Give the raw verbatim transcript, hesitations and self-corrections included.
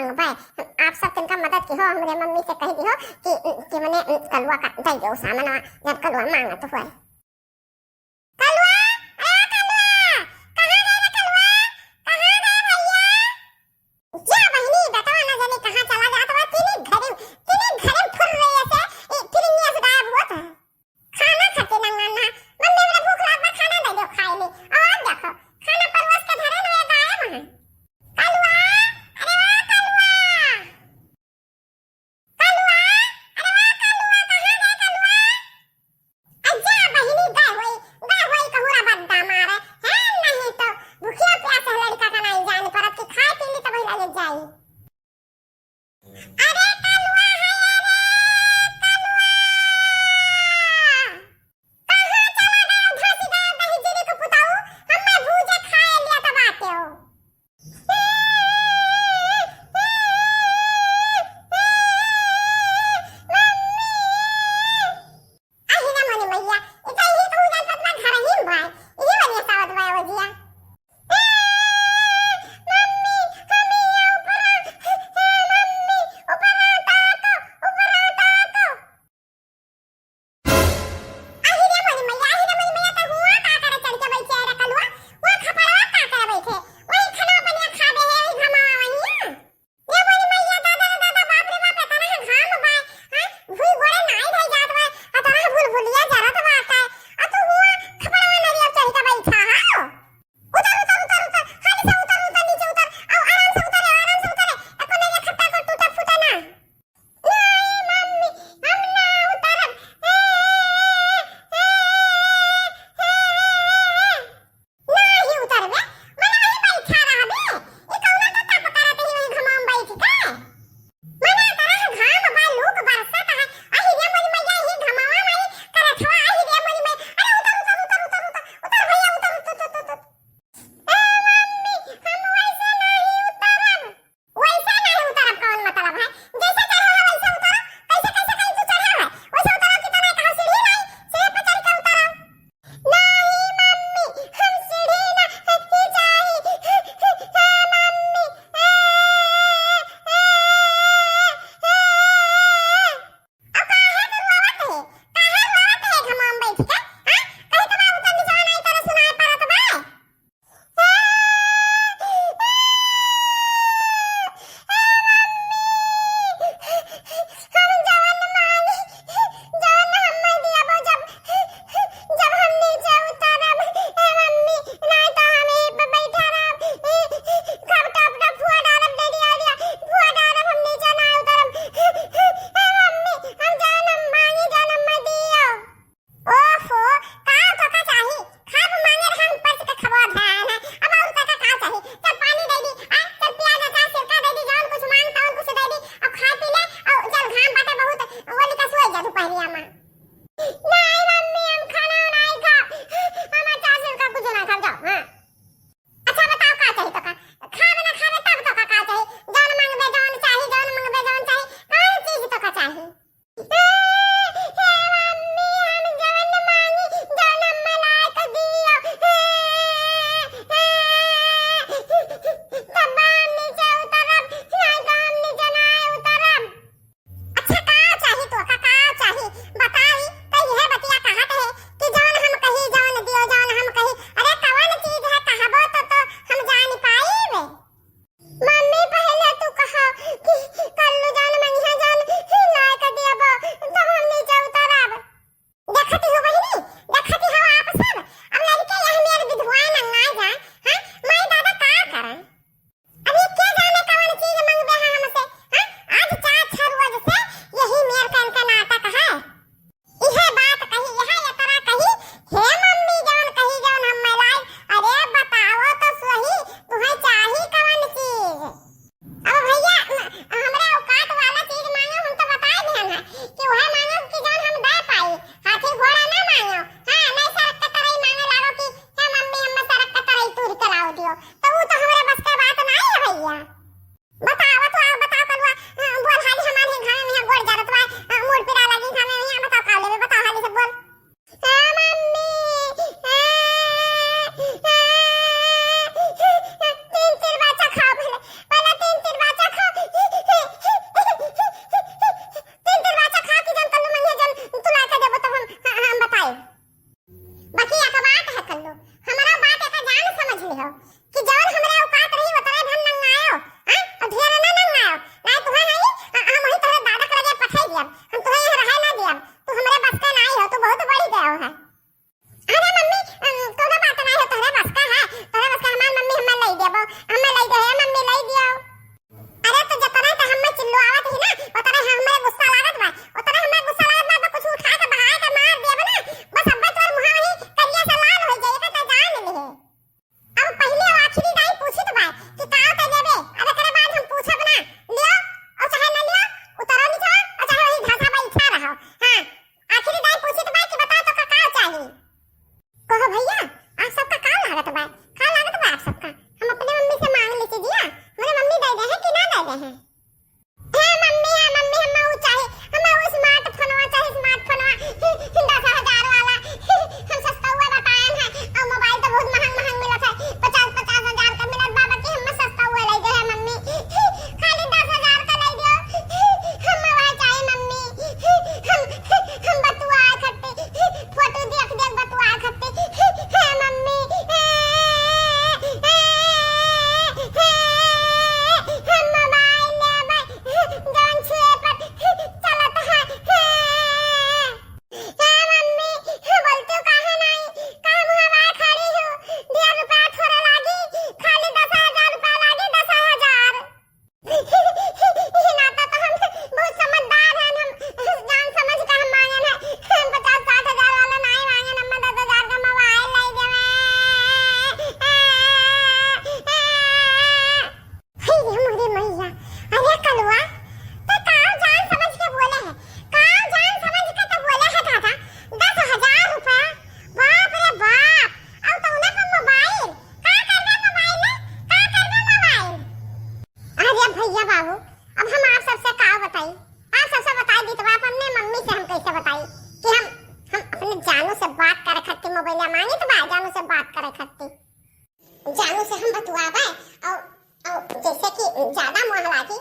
मांगबे। आप सब तिनका मदद किहो, हमरे मम्मी से कहि दिहो कि, कि मने कलुआ का दे दो सामान, जब कलुआ मांगत हुए। कलुआ, ए कलुआ, कहाँ गए रे कलुआ? कहाँ गए भैया? जा बहिनी, बेटवा ना जाने कहाँ चला जात बा, तीनी घरे, तीनी घरे फुर रही है से, ए, फिर गायब होत है। खाना खाते नंगा ना, मम्मी, हमरा भूख लागल बा, खाना दे दो खाए ले। और देखो, खाना परोस के धरे ना, गायब है। कलुआ, अरे ओ कलुआ, कलुआ, अरे ओ कलुआ, कहाँ गए कलुआ? आ जा आप सबसे बताई दी तो आप अपने मम्मी से हम कैसे बताई कि हम हम अपने जानू से बात करे खातिर मोबाइल मांगी तो बा जानू से बात करे खातिर। जानू से हम बतुआबे और और जैसे कि ज्यादा मोह लागी